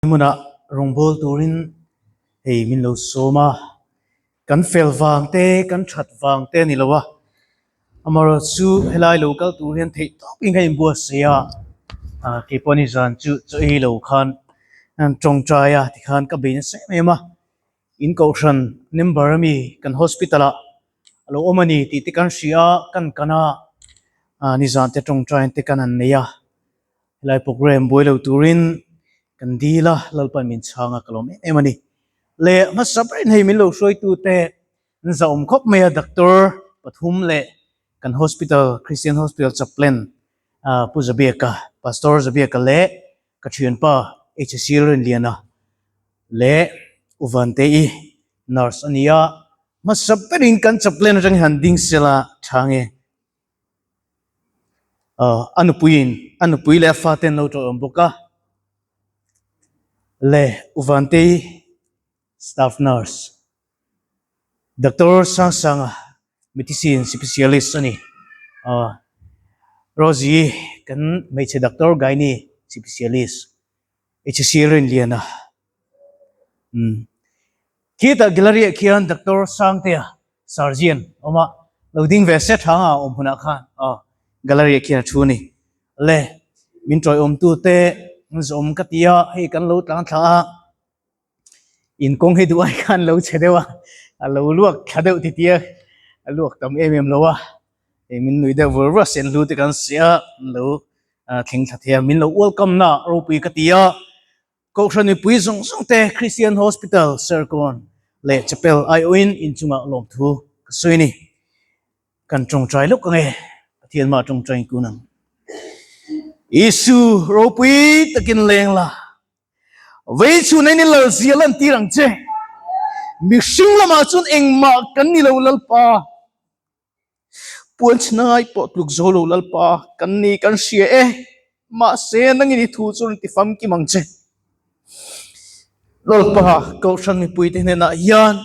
Hmunah rawngbâwl turin hei min lo sawm a, kan fel vang te, kan that vang te a ni lo a, amaherawh chu helai lo kal tur hian theih tawpin ka inbuatsaih a, ah keipawh ni zan chu chaw ei lo khan tawngtai a tikhan ka bei nasa em em a, in kohhran member ami kan hospital ah a lo awm a ni tih te kan hria a, kan kan a, ah nizan te tawngtai te kan han nei a. Helai program buai lo turin kan dil a, Lalpan min chhang a, ka lawm em em a ni. Leh hmasa berin hei min lo hruaitute an zahawm khawp mai a, doctor pathum leh kan hospital, Christian Hospital Chaplain Pu Zabiaka, Pastor Zabiaka leh ka thianpa HC Rinliana leh U Vantei nurse a ni a. Hmasa berin kan chaplain atangin han ding sela tha nge. Aw a nupuiin a nupui leh a fate an lo tawlh awm bawk a le Uvantei staff nurse doctor Sangsanga medicine specialist a ni aw Rosie kan hmeichhe doctor gynae specialist HC Rinliana umm khitah gallery ah khian doctor Sangtea Sergeant awm a, lo ding ve se tha nga awm hunah khan aw gallery ah khian a thu a ni. Le min tawiawm tu te an zawm ka ti a, hei kan lo tlang thla a, in kawng hi duh ai khan lo chhe deuh a, a lo luak thla deuh ti tia a luak tam em em lo a, hei min nui deuh vur vur a sen hlu te kan sia an lo thleng thla thei a, min lo welcome na ropui ka ti a. Kohhran mipui zawng zawng te Christian Hospital Serkawn leh Chapel aiawhin inchungah lawmthu ka sawi a ni. Kan tawngtai lawk ange, Pathian mah tawngtai in kun ang. Isu ropui takin leng la, vei chhun ain i lal zia lantir ang che. Mihring lamah chuan engmah kan ni lo Lalpa. Puan chhnai pawh tluk zo lo Lalpa kan ni kan hria e, mahse nangin i thu chu rawn ti famkim ang che. Lalpa Kohhran mipuite hnenah hian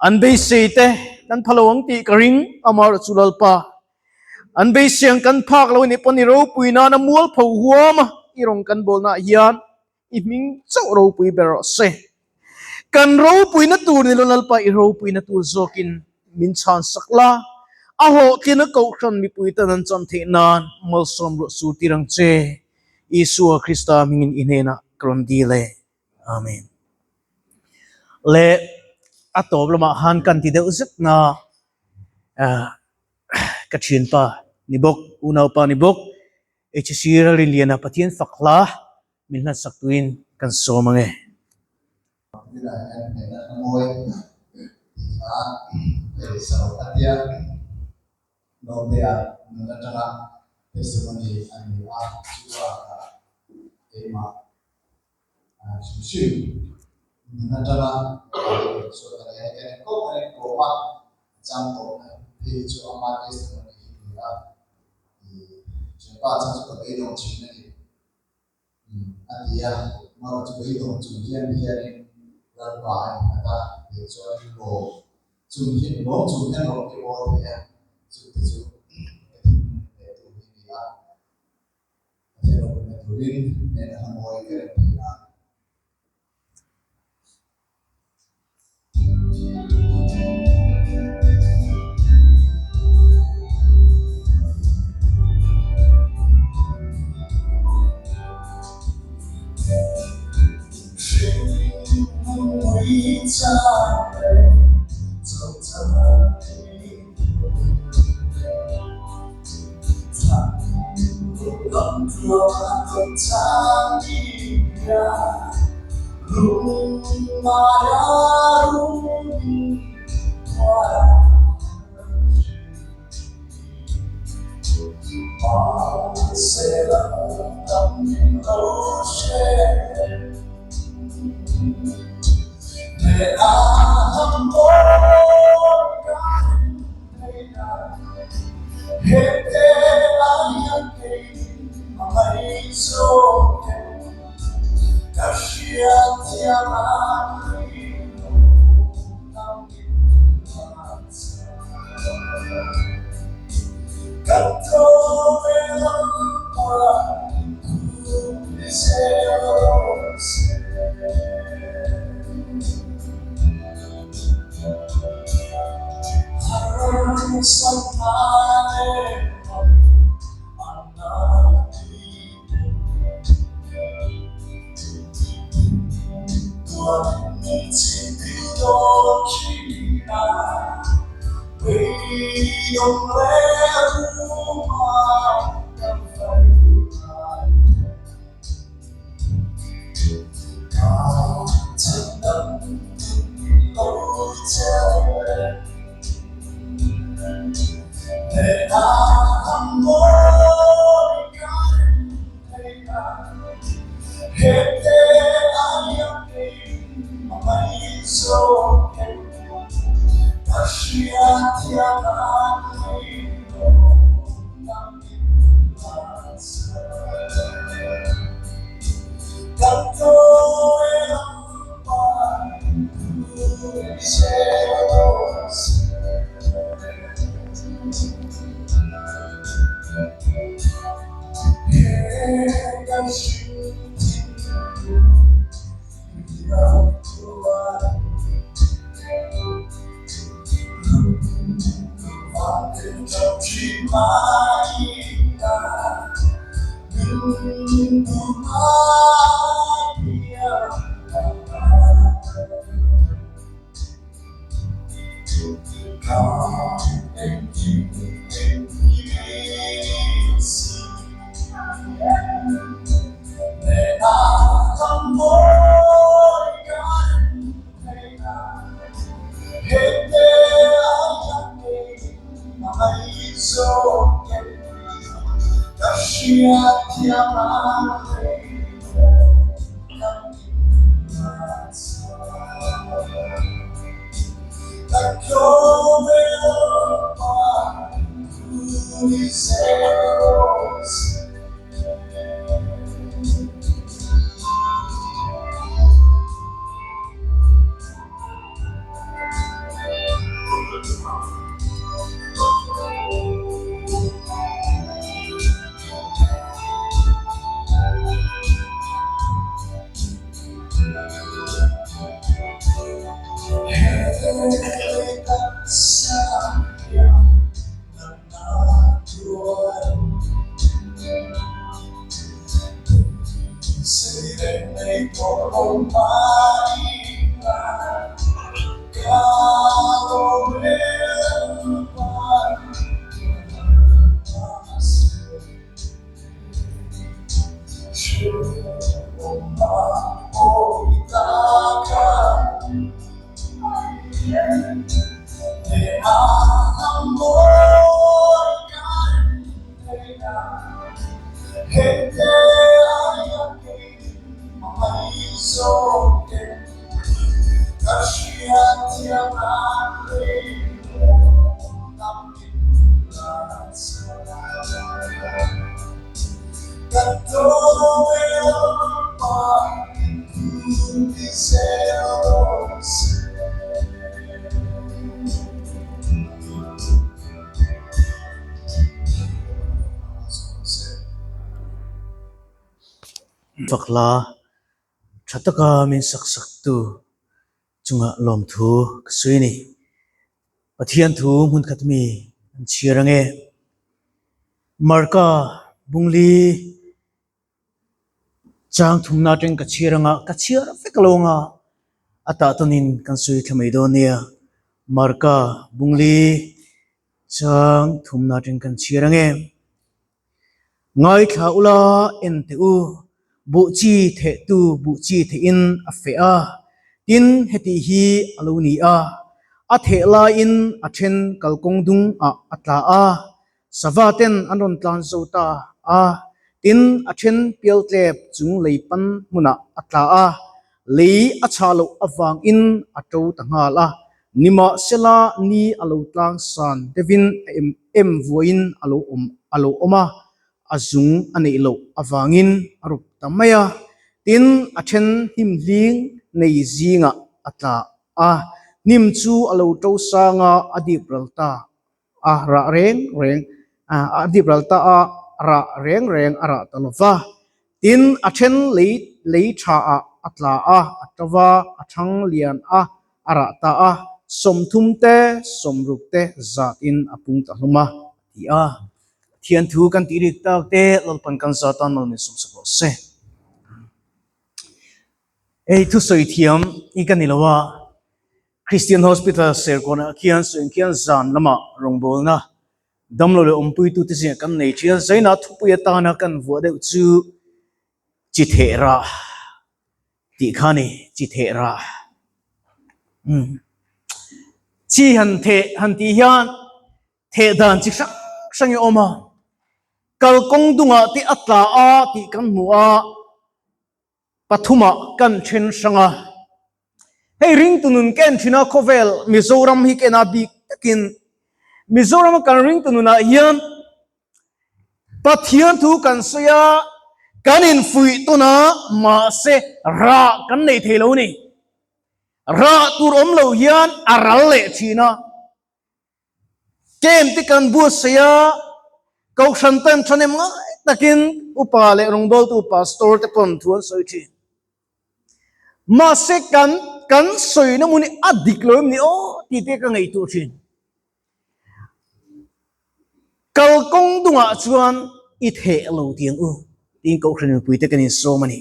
an beisei te kan pha lo ang tih ka ring, amaherawh chu Lalpa an beisei ang kan phak lo anih pawn i ropui nana mualpho huam a i rawn kan bawlnaah hian I hming chauh ropui ber rawh se. Kan ropuina tur ni lo Lalpa i ropuina tur zawkin min chhan sak la, a hlawhtlina Kohhran mipui tan an chan theih nan malsawm ruah sur tir ang che. Isua Krista hmingin i hnenah ka rawn dil e. Amen. Le a tawp lamah han kan ti deuh zet na ka thianpa ni bawk, unaupa ni bawk, HC Ralrinliana Pathian fak hla min hlatsak tuin kan sawm ang e. Tunah hian hmehna hla mawi tih hla hei saruk a tia Naute-a nun atanga testimony a ni a, chu bakah keimah hrim hrim nun atanga chu a ni a, kan inkawp kan inkawm a, a chang tawhna phei chu ama testimony hi ni a, thianpa chang chu ka beidawng thin a ni. A ti a, Maro chu beidawng chung hian hianin Lalpa a innghat a, tih chuan lawm chung hi lawm chung hian rawng hi awl thei a, chute chu ka thinlung leh tu hi a ni a, Pathian ropuina turin hnehna hla mawi ka rem thei nan. Fak hla tha taka min sak saktu chungah lawmthu ka sawi a ni. Pathian thu hmunkhat mi an chhiar ange. Marka Bungli Chang thumna atang ka chhiar anga ka chhiar vek lo anga a tah tawnin kan sawi thla mai dawn nia. Marka Bungli chang thumna atang kan chhiar ange. Ngaithla ula en teh u, buh chi thehtu buh chi thehin a feh a, tin heti hi a lo ni a, a theh laiin a then kalkawng dung ah a tla a, sava ten an rawn tlan zo ta a, tin a then pialtlep chung lei pan hmunah a tla a, lei a chhah loh avangin a to ta nghal a, Nimahsela ni a lo tlang san deuhin a em em vuaiin a lo awm a lo awm a, a zung a neih loh avangin a rup ta mai a. Tin, a then hnim hling nei zingah a tla a, hnim chu a lo to sang a, a dip ral ta a rah reng reng a dip ral ta a, rah reng reng a rah ta lo va. Tin, a then lei lei tha ah a tla a, a to va, a thang lian a, a rah ta a. 30 te, 60 te zatin a pung ta hlawm a, a ti a. Pathian thu kan tih rik tak te Lalpan kan za tan mal min sawmsak rawh se. Hei thusawi thiam i ka ni lo a, Christian Hospital Serkawnah khian sawiin khian zan lamah rawngbawlna damlo leh awmpuitute zingah kan nei thin a, Zaina thupui atana kan vuah deuh chu chi theh rah tih kha a ni, chi theh rah. Umm chi han theh han tih hian theh dan chi hrang hrang i awm a, kalkawng dungah te a tla a tih kan hmu a, Pathumah kan then hrang a, hei ringtu nun ka en thin a, khawvel Mizoram hi ka en a bik takin Mizoram a kan ringtu nunah hian Pathian thu kan sawi a, kan infuih tawn a, mahse rah kan nei thei lo a ni. Rah tur awm lo hian a ral leh thin a. Camp te kan buatsaih a, Kohhran ten thahnem ngai takin upa leh rawngbawltu pastor te pawn thu an sawi thin. Mahse kan kan sawina hmun hi a dik lo em ni aw tih te ka ngaihtuah thin. Kalkawng dungah chuan i theh lo tiang u tiin Kohhran mipui te kan insawm a ni.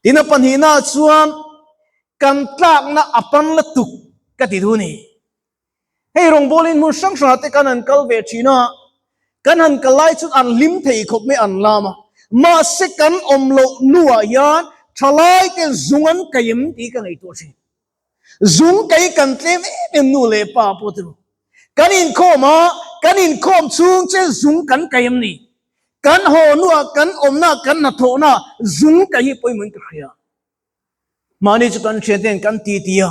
Tin a pahnihnaah chuan kan tlakna a pan la tuk ka ti duh a ni. Hei rawngbawlin hmun hrang hrangah te kan han kal ve thin a, kan han kal lai chuan an hlim thei khawp mai an lam a, mahse kan awm loh hnuah hian thalai ten zung an kai em tih ka ngaihtuah thin. Zung kai kan tlem em em nu leh pa pawh chu kan inkhawm a, kan inkhawm chhung che zung kan kai em ni? Kan haw hnuah kan awmna kan hnathawhna zung kai hi pawimawhin ka hria. Mahni chu kan thian ten kan ti ti a,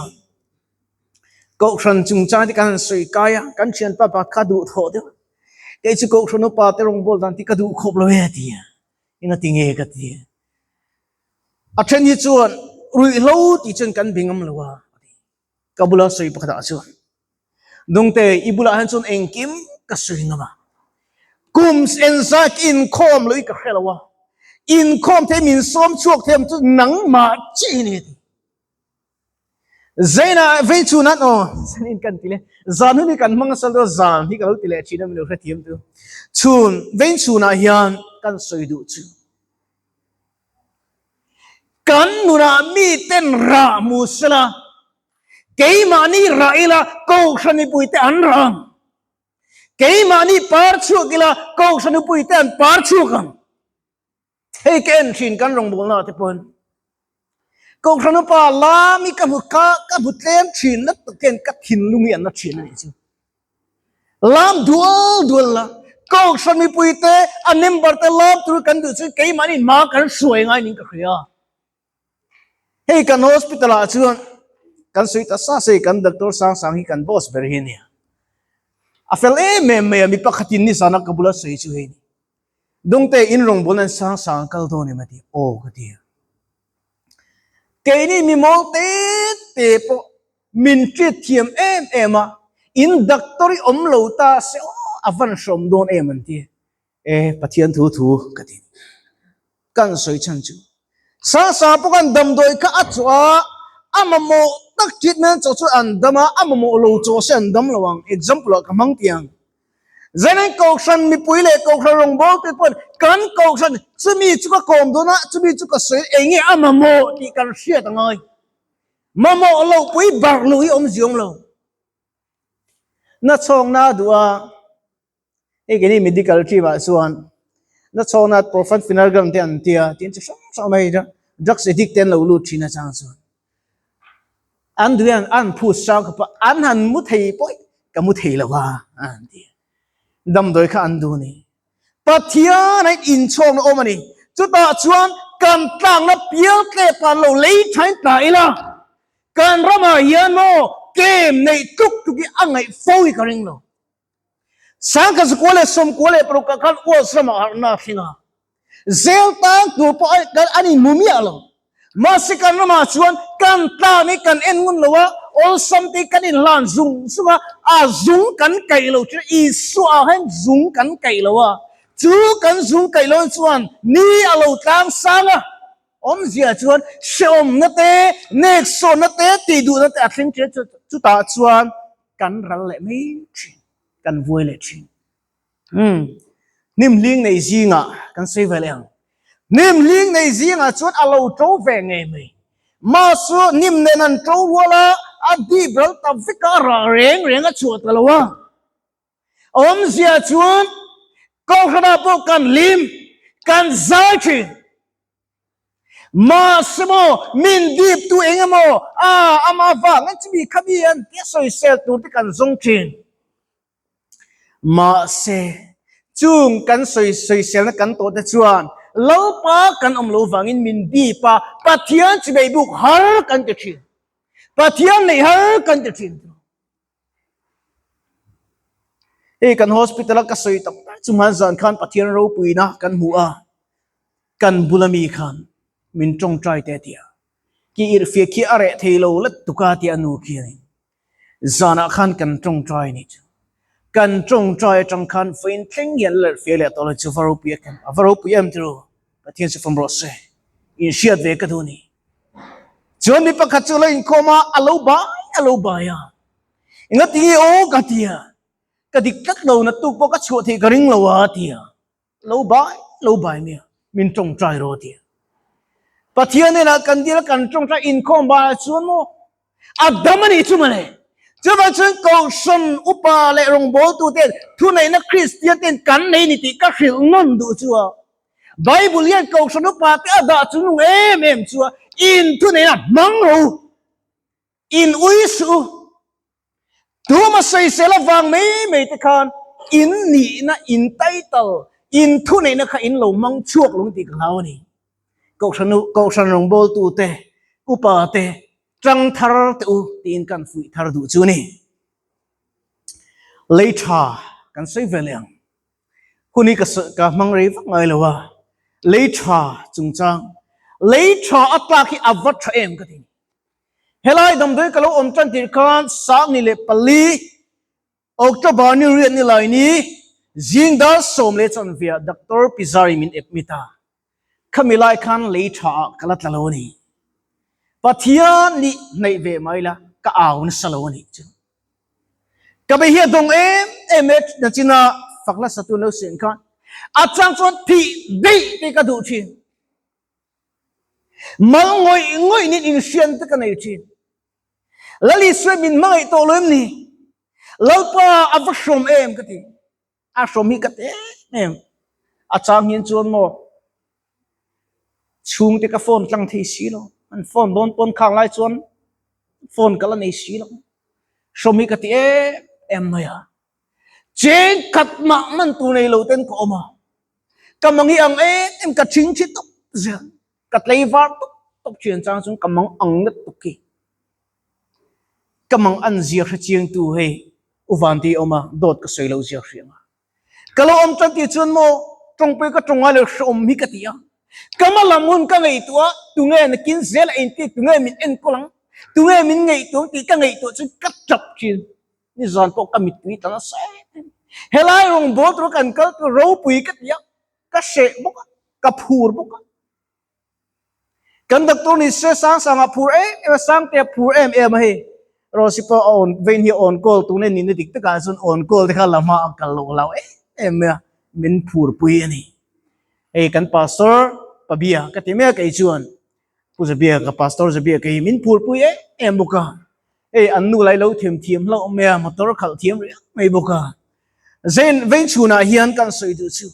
Kohhran chungchang te kan han sawi kai a, kan thianpa pakhat kha duh thawh deuh a, kei chu Kohhran upa te rawngbâwl dan tih ka duh khawp lo e a ti a, engati nge ka ti a. A then hi chuan ruihhlo tih chuan kan be ngam lo a, a ti. Ka bula sawi pakhatah chuan, Dungte, i bulah hian chuan engkim ka sawi ngam a. Kum enzak inkhawm lo i ka hre lo a, inkhawm thei min sawm chhuak thei ang chu nangmah chiah hi ni a ti. Zaina vei chhun an aw, zanin kan ti le, zan hun hi kan hmang a sal dawn, zan hi ka lo ti leh thin a min lo hrethiam tu. Chhun, vei chhunah hian kan sawi duh chu. Kan nunah miten rah hmu sela, keimahni rah ila Kohhran mipuite an rah ang. Keimahni par chhuak ila Kohhran mipuite an par chhuak ang. Hei ka en thin kan rawngbawlna te pawn. Kohhran upa lam hi ka hmu ka ka hmu tlem thin na tak hian ka thinlung hi an na thin a nih chu. Lam dual dual la, Kohhran mipuite a member te lam tur kan duh chuan keimahni hma kan hruai ngai niin ka hria. Hei kan hospital ah chuan kan sawi ta sa sa hi kan doctor sang sang hi kan boss ber hi a nia. A fel em em mai a, mi pakhatin nizana ka bula sawi chu hei ni. Dungte in rawngbawlna an sang sang a kal dawn em a ti, aw ka ti a. Keini mi mawl te te pawh min treat thiam em em a, in doctor i awm lo ta se aw a van hrawm dawn em an ti. E Pathian thu thu ka ti. Kan sawi chhan chu Sasa pawh khan damdawi kha a chawh a, a mamawh tak treatment chawh chu an dam a, a mamawh lo chawh se an dam lo ang, example ah ka hmang tih ang. Zanin Kohhran mipui leh Kohhran rawngbawlte pawhin kan Kohhran chumi chu ka kawm dawn a, chumi chu ka sawi eng nge a mamawh tih kan hriat a ngai. Mamawh loh pui barh loh hi awmzia awm lo. Na chhawkna a duh a. Hei keini medical team ah chuan na chhawna profan finalgram te an tia tin chi hrang hrang mai drugs addict te an lo lut thin a chang chuan an duh hian an phut sang khawp a an han mu thei pawh ka mu thei lo a an ti damdawi kha an duh a ni Pathian a inchhawkna awm a ni chutah chuan kan tlakna pial tlep ah an lo lei thain tla ila kan ramah hian maw kem neih tluk tluk hi a ngaih fo hi ka ring lo. Sangkhat zakua leh sawmkua leh parukah khan Wales ramah harhna a thleng a. Zel tang tur pawh an inhmu miah lo. Mahse kan ramah chuan kan tlan hi kan en ngun lo a, awlsam te hi kan inhlan zung zung a, a zung kan kaih lo thin a, Isua ah hian zung kan kaih lo a, chu kan zung kaih loh chuan ni a lo tlang sang a. Awmzia chuan hrehawmna te, neksawnna te, tihduhna te a thleng ṭhin a, chutah chuan kan ral leh mai ṭhin, kan vuai leh ṭhin. Umm, hnim hling nei zingah kan sawi ve leh ang. Hnim hling nei zingah chuan a lo ṭo ve ngei mai. Mahse, hnim nen an ṭo rual a, a dip ral ta vek a, a rah reng reng a chhuah ta lo a. Awmzia chuan Kohhranah pawh kan hlim, kan zai thin. Mahse maw, min diptu eng emaw, a ama vang an chimi khami an tia sawisel tur te kan zawng thin. Mahse, chung kan sawi sawiselna kan tawh te chuan Lalpa kan awm lo vangin min dip a, Pathian chimei buk har kan ti thin. Pathian neih har kan ti thin. Hei kan hospital a ka sawi tak tak chu hman zan khan Pathian ropuina kan hmu a, kan bula mi khan min tawngtai te a ti a, ki irhfiah khi a reh thei lo let tuk a tia a nu khianin zanah khan kan tawngtai a nih chu. Kan tawngtai atang khan vawiin thleng hian la lerhfiah leh tawh lo chu va ropui a kem a va ropui em tiro Pathian chu fam rawh se inhriat ve ka duh a ni. Chuan mi pakhat chu a lo inkhawm a, a lo bai a lo bai a. Engati nge aw ka ti a, ka dik tlat lo na tuk pawh ka chhuah theih ka ring lo a ti a, lo bai lo bai mai a, min tawngtai rawh a ti a. Pathian hnenah kan dil a, kan tawngtai inkhawm banah chuan maw a dam a nih chu mawle. Chuvang chuan Kohhran upa leh rawngbawltuten thuneihna Kristian ten kan nei ni tih ka hrilh nawn duh chu a. Bible hian Kohhran upa te a dah chu nung em em chu a, in thuneihna hmang ro, in ui suh u. Tuma sawisel avang mai mai te khan in nihna, in title, in thuneihna kha in lo hmang chhuak lo tih ka hlau a ni. Kohhran u, Kohhran rawngbawltu te, upa te, tang thar te u tiin kan fuih thar duh chu a ni. Lei tha kan sawi ve leh ang. Hun hi ka ka hmang rei vak ngai lo a, lei tha chungchang, lei tha a tlak hi a va tha em ka ti. Helai damdawi ka lo awm tan tir khan 24 October ni riat ni lai ni zing dar 10:15 Doctor Pizari min admit a, khami lai khan lei tha ah ka la tla lo a ni. Pathian nih hnaih ve mai la ka au nasa lo a nih chu. Ka be hi a dawng em em e nachina fak nasa tu lo siam khan a chang chuan thih daih te ka duh thin. Mal ngawih ngawih nin inhrian te ka nei thin. Lal Isua min hmangaih tawh lo em ni? Lalpa a va hrawm em ka ti. A hrawm hi ka ti em em. A chang hian chuan maw chhungte ka phone tlang thei si lo. An phone dawn pawn khang lai chuan phone ka la nei si lo. Hrawm hi ka ti em em mai a. Cheng khat mah man tur nei lo ten ka awm a. Ka mang hi ang em em ka thing thi tawp zel. Ka tlei var tawp tawp thian chang chuan ka mang ang let tuk hi. Ka mang an zia hre chiang tu hei U Vanti awm a, dawt ka sawi lo zia hria ang a. Ka lo awm tan tih chuan maw tawngpui ka tawng ngai lo hreawm hi ka ti a. Ka hma lam hun ka ngaihtuah a, tunge nakin zel a inti, tunge min enkawl ang, tunge min ngaihtuah ang tih ka ngaihtuah chuan ka tap thin. Nizan pawh ka mittui ta nasa em em. Helai rawngbâwl tura kan kal tur ropui ka ti a, ka hreh bawk a, ka phur bawk a. Kan doctor ni se sang sang a phur em em a, Sangte a phur em em a hei. Rosy pawh a on vein hi on call tun e nihna dik takah chuan on call te kha la hma a kal loh lo em em mai a, min phur pui a ni. Hei kan pastor Pabia ka ti mai a kei chuan Pu Zabia ka pastor Zabia kei min phur pui em em bawk a. Hei an nu lai lo them thiam hlauh mai a, motor khalh thiam riau mai bawk a. Zain vein chhunah hian kan sawi duh chu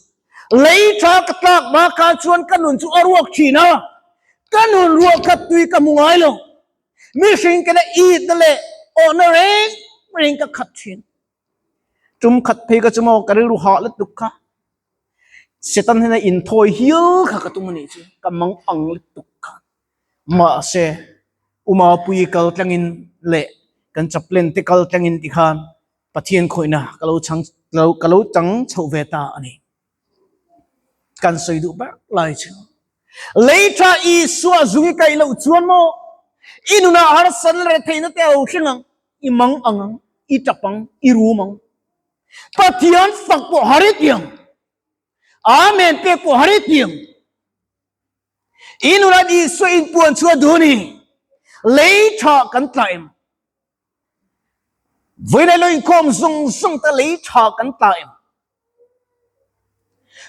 Lei tha ka tlak bakah chuan ka nun chu a ruak thin a, ka nun ruah khat tui ka hmu ngai lo. Mihring kena itna leh awhna reng reng ka khat thin. Tum khat phei ka chu maw ka rilru hah lutuk kha. Satan hian a inthawi hial kha ka tum a nih chu, ka mang ang lutuk kha. Mahse, Umapui kal tlangin leh kan chaplain te kal tlangin tikhan Pathian khawihna ka lo chang ka lo chang chhoh ve ta a ni. Kan sawi duh ber lai chu. Lei tha Isua zung i kaih loh chuan maw i nunah harsan leh theihna te a lo thleng ang, i mang ang ang, i tap ang, i rum ang. Pathian fak pawh har i ti ang. Amen pek pawh har i ti ang. I nunah Isua inpuan chu a duh a ni. Lei tha kan tla em? Vawiin lo inkhawm zawng zawng te lei tha kan tla em?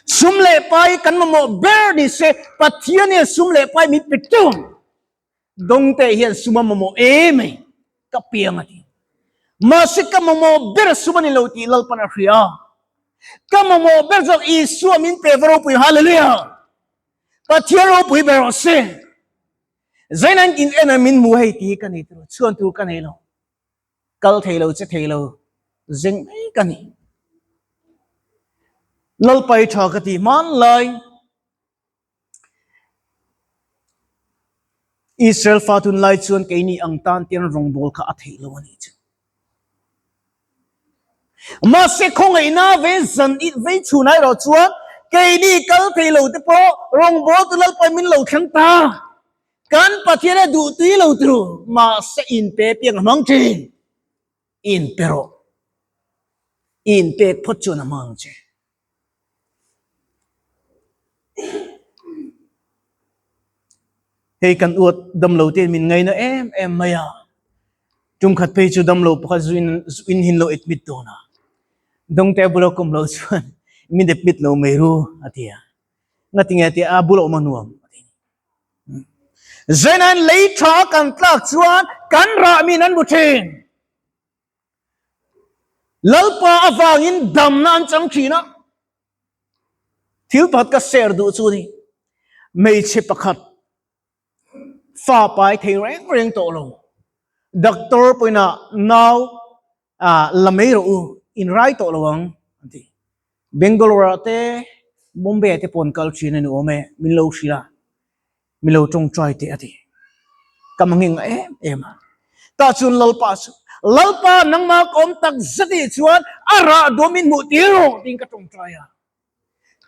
Sum leh pai kan mamawh ber ni se Pathian hian sum leh pai min pe teuh ang. Dawngte hian sum a mamawh em ei ka piang a ti. Mahse ka mamawh ber sum a ni lo tih Lalpan a hria. Ka mamawh ber zawk Isua min pe va ropui Hallelujah! Pathian ropui ber rawh se. Zain an in en a min hmu hei tih hi ka nei tur chhuan tur ka nei lo. Kal thei lo che thei lo zeng mai ka ni. Lalpai tha ka ti hmanlai. Israel fa tunlai chuan keini ang tan tian rawngbawl kha a theih lo a nih chu. Mahse khawngaihna ve zan i vei chhun ai erawh chuan keini kal thei lo te pawh rawngbawl tu Lalpa min lo thleng ta. Kan Pathian a duh tui lo tur mahse inpe piang a hmang thin. Inpe rawh. Inpek phawt chuan a hmang ang che. Hei kan uat damlo te min ngaina em em mai a, tum khat phei chu damlo pakhat zu in zu in hin lo admit dawn a, dawngte a bula kawm lo chuan min admit lo mai ru a ti a, ngatinge a ti a, a bula awm a nuam a ti. Zenan lei tha kan tlak chuan kan rah min an hmu thin. Lalpa avangin damna an chang thin a, thil pakhat ka share duh chu ni, hmeichhe pakhat fa pai thei reng reng tawh lo, doctor pawhin nau la mai rawh u, in rai tawh lo ang an ti. Bangalore ah te Bombay ah te pawh an kal thin a ni awm e, min lo hrilh a. Mi lo tawngtai teh a ti. Ka manghing em em a. Tah chuan Lalpa chu, Lalpa nangmah ka awm tak zet ih chuan a rah duam in hmuh tir rawh tiin ka tawngtai a.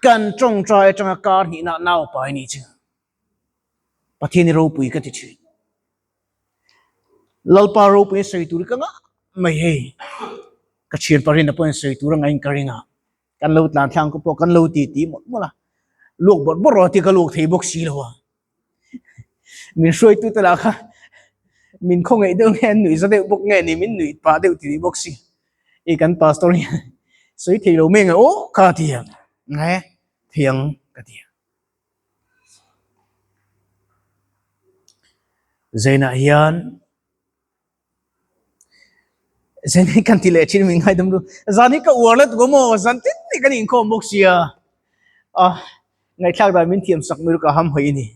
Kan tawngtai atanga kar hnihna naupai ni chu Pathian i ropui ka ti thin. Lalpa ropui a sawi tur hi ka ngah mai hei. Ka thian parin a pawhin sawi tur a ngain ka ring a. Kan lo tlan thlang pawh kan lo ti ti mawlh mawlh a, luak bawrh bawrh rawh tih ka luak thei bawk si lo a. Min hruaitu te lah kha min khawngaih deuh nge an nuih za deuh bawk nge ni min nuih pah deuh ti bawk si. I kan pastor hian sawi thei lo mai nge aw kha ti ang nge thei ang ka ti a. Zainah hian Zan hi kan ti leh thin min ngaidam ru. Zan hi ka uar la tuk maw zan tin ni kan inkhawm bawk sia. Ah ngaihthlak dan min thiam sak mai ru ka ham hawi ni.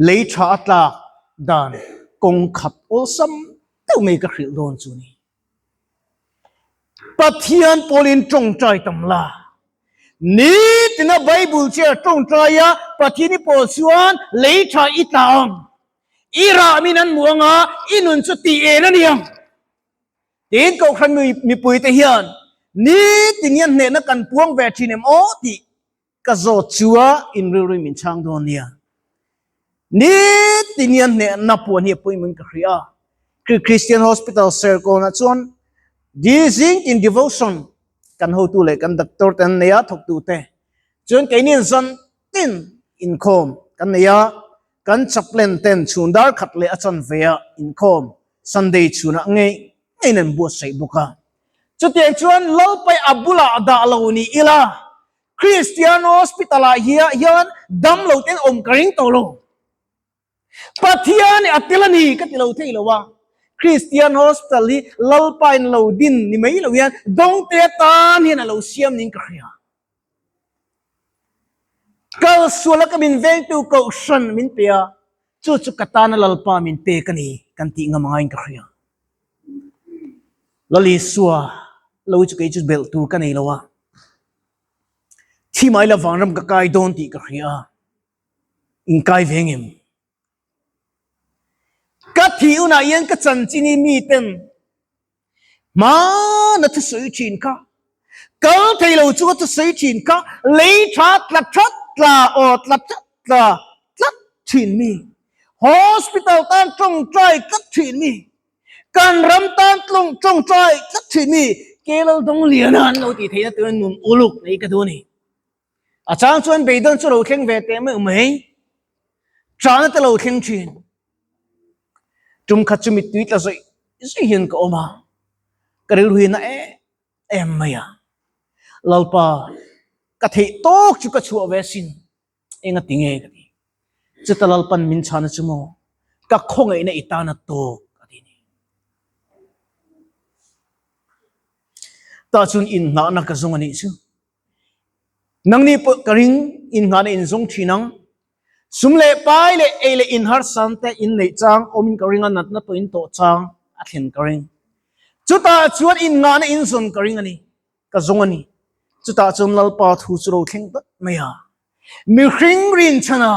Lei tha a tlak dan kawng khat awlsam deuh mai ka hrilh dawn chu ni. Pathian pawlin tawngtai tam la. Nitina Bible chair tawngtai a Pathian i pawl chuan lei tha i tla ang. I rah min an hmuh anga i nun chu tih en a ni ang. Tin Kohhran mipui te hian nitin hian hnehna kan puang ve thin em aw tih ka zawt chu a inrilruin min chhang dawn nia. Nitin hian hnehna puan hi a pawimawhin ka hria a. Christian Hospital Serkawnah chuan Zing tin devotion kan hotu leh kan doctor te an nei a, thawktu te. Chuan keini zan tin inkhawm kan nei a, Kan chaplain ten chhun dar khat leh a chanve ah inkhawm Sunday chhunah ngei ngeiin an buatsaih bawk a. Chutiang chuan Lalpai a bulah dah lo ni ila, Kristian Hospital ah hian dam lo ten awm ka ring tawh lo. Pathian i a tel a ni ka ti lo thei lo a, Kristian Hospital hi Lalpain lo din ni mai lo hian dawngte atan hian a lo siam niin ka hria. Kal suala ka min vengtu kohhran min pe a, chu chu ka tana Lalpa min pek a ni kan tih ngam angaiin ka hria. Lal Isua lo chu kei chu belh tur ka nei lo a, thi mai la vanram ka kai dawn tih ka hria a, inkai ve ngem. Ka thih hunah hian ka chanchin hi miten hmana thusawi thin kha, kal thei lo chunga thusawi thin kha, lei tha tla that tla aw tla that tla tlat thin mi, hospital tan tawngtai tlat thin mi, kan ram tan tawngtai tlat thin mi, Kelal Dawngliana an lo tih theihna turin nun uluk nei ka duh a ni. A chang chuan beidawn chu lo thleng ve teh meuh mai. Ṭahna te lo thleng ṭhin. Ṭum khat chu mittui tla zawih zawih hian ka awm a, ka rilru hi na em em mai a. Lalpa, ka theih tawk chu ka chhuah ve asin, enga ti nge ka ti. Chuta Lalpan min chhana chu maw, ka khawngaihna i tana tawk a ti ni. Tah chuan inngahna ka zawng a nih chu. Nangni pawh ka ring innghahna in zawng thin ang. Sum leh pai leh ei leh in harsan te in neih chang awmin ka ring a, natna pawh in tawh chang a thlen ka ring. Chutah chuan innghahna in zawn ka ring a ni, ka zawng a ni. Chutah chuan Lalpa thu chu ro thleng dat mai a. Mihring rinchhana,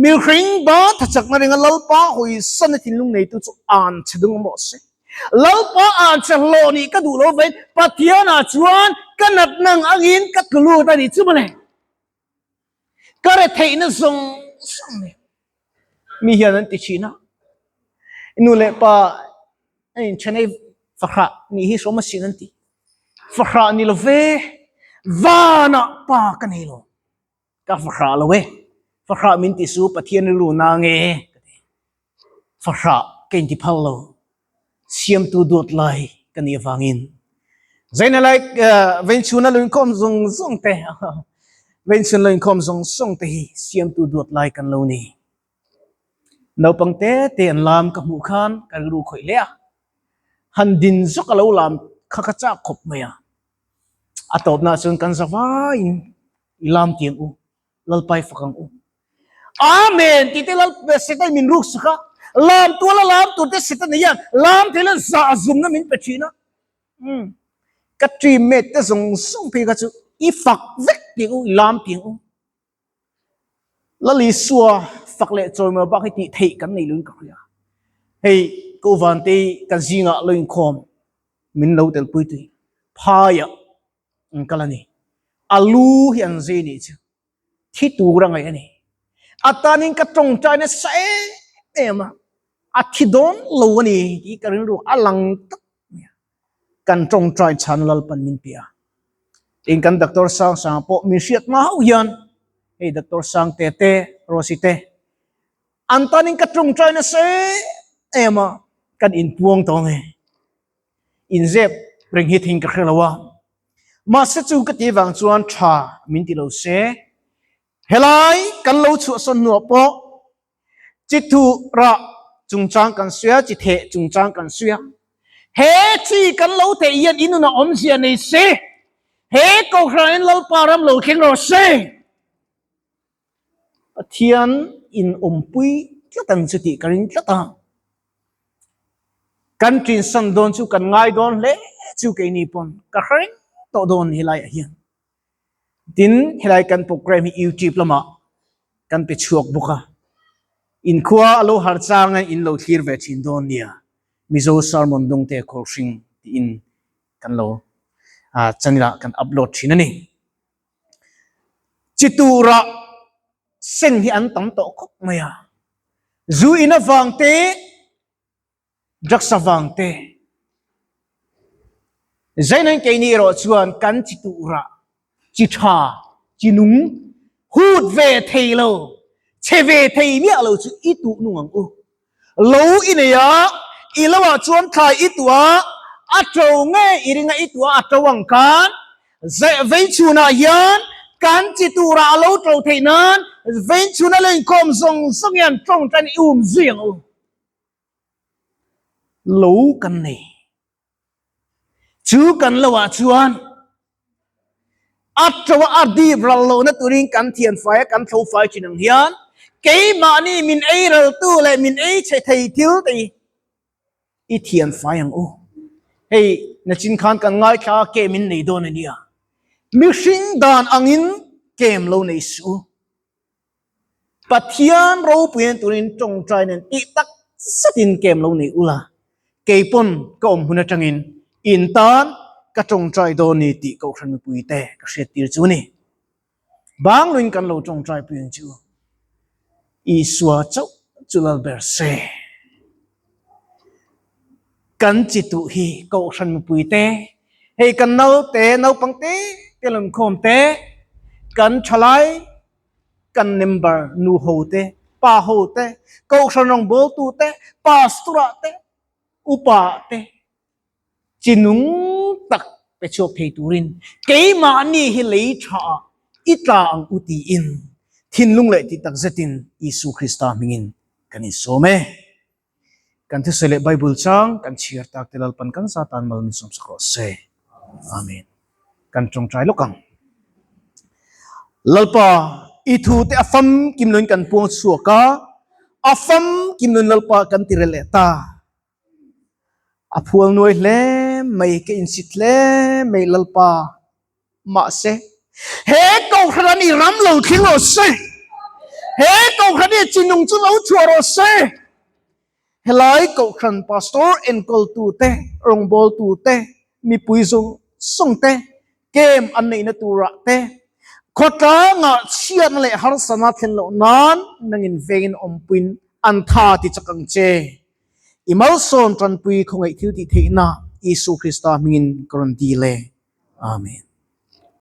mihring ba thachakna ringa Lalpa hawisana thinlung neitu chu an chhe ding awm rawh se. Lalpa an chhe hlawh nih ka duh lo vain Pathianah chuan ka natna ang angin ka tlu lut a ni chu mawle. Ka retheihna zawng zawng nen mi hian an ti thin a. Nu leh pa an inthen ei fahrah nih hi hrawm asin an ti. Fahrah ni lo ve, vanah pa ka nei lo. Ka fahrah lo e, fahrah min ti su Pathian rilru na nge ka ti. Fahrah ka inti phal lo, siamtu duat lai ka nih avangin. Zaina lai veinchhuna lo inkhawm zawng zawng te, veinchhun lo inkhawm zawng zawng te hi siamtu duat lai kan lo ni. Naupang te te an lam ka hmuh khan ka rilru khawih hle a, han din zawk a lo lam kha ka chak khawp mai a. A tawpna chuan kan za vaiin i lam tiang u, Lalpai fak ang u. Amen tih te Lal Satan min ruk sak a, lam tuala lam tur te Satan hian lam thei la zah zumna min pe thin a. Ka teammate te zawng zawng phei kha chu i fak vek tiang u, i lam tiang u. Lalisua fak leh chawimawi bak hi tih theih kan nei loin ka hria. Hei ka uvante kan zingah lo inkhawm min lo telpui tui phaiah an kal a ni. A lu hi an zai nih chu thi tur a ngaih a ni. A tanin ka tawngtai nasa em em a, a thi dawn lo a ni tih ka rilru a lang tak mai a. Kan tawngtai chhan Lalpan min pe a. Tin kan Doctor Sang Sang pawh min hriat hma hauh hian hei Doctor Sang te te, Rosy te an tanin ka tawngtai nasa em em a, kan inpuang tawh ang e. Inzep reng hi thing ka hre lo a. Mahse chu ka tih vang chuan tha min ti lo se. Helai kan lo chhuahsawn hnuah pawh Chi thuh rah chungchang kan sawi a, chi theh chungchang kan sawi a. He chi kan lo theh hian i nunah awmzia nei se, he Kohhranin Lalpa ram lo thleng rawh se. Pathian in awmpui tlat ang chu tih ka ring tlat a. Kan ṭinsan dawn chu kan ngai dawn hle chu keini pawn ka hre reng tawh dawn helaiah hian. Tin, helai kan program hi YouTube lamah kan pe chhuak bawk a, inkhua a lo har changa in lo thlir ve thin dawn nia, Mizo Sermon Dungte Khawlhring tiin kan lo channel ah kan upload thin a ni. Chi tura seng hi an tam tawh khawp mai a, zu in avang te, Drugs avang te. Zainain keini erawh chuan kan chi tuhrah, chi tha, chi nung, hut ve thei lo, chhe ve thei miah lo chu i tuh nung ang u. Lo i nei a, i lo ah chuan thlai i tuh a, a to nge i ring a i tuh a, a to ang khan veichhunah hian kan chi tuhrah a lo to theih nan veichhuna lo inkhawm zawng zawng hian tawngtain i um zui ang u. Lo kan nei. Chu kan lo ah chuan a to a dip ral lohna turin kan thian fai a, kan tho fai thin ang hian keimahni min ei raltu leh min ei chhe thei thil te hi i thian fai ang u. Hei nachin khan kan ngaithla a kem in nei dawn a nia. Mihring dan angin kem lo nei suh u. Pathian ropuiin turin tawngtai nen tih tak zetin kem lo nei ula, keipawn ka awm hun atangin in tan ka tawngtai dawn ni tih Kohhran mipuite ka hriattir chu a ni. Bangluin kan lo tawngtai pui ang chu Isua chauh chu lal ber se. Kan chi tuh hi Kohhran mipuite, hei kan naute, naupang te te lawmkhawm te, kan thalai, kan member nu ho te. pa ho te, kohhran rawngbawltu te, pastor ah te, upa ah te chi nung tak pe chhuak thei turin keimahni hi lei tha ah i tla ang u tiin thinlung leh tih tak zetin Isu Krista hmingin kan insawm e. Kan thusawi leh Bible chang kan chhiar tak te Lalpan kan za tan mal min sawmsak rawh se. Amen. Kan tawngtai lawk ang. Lalpa, i thu te a famkim loin kan puang chhuak a, a famkim loin Lalpa kan ti rel leh ta. A phual nuai hle mai, ka insit hle mai Lalpa. Mahse, he kohhran an i ram lo thling rawh se. He kohhran hi chinung chu lo chhuah rawh se. Helai kohhran pastor enkawltu te, rawngbawltu te, mipui zawng zawng te, camp an neihna turah te, khawtlangah chhiatna leh harsatna thlen loh nan nangin vengin awmpuiin an tha ti chak ang che. I malsawm tanpui khawngaih thil tih theihna Isu Krista hmingin ka rawn dil e. Amen.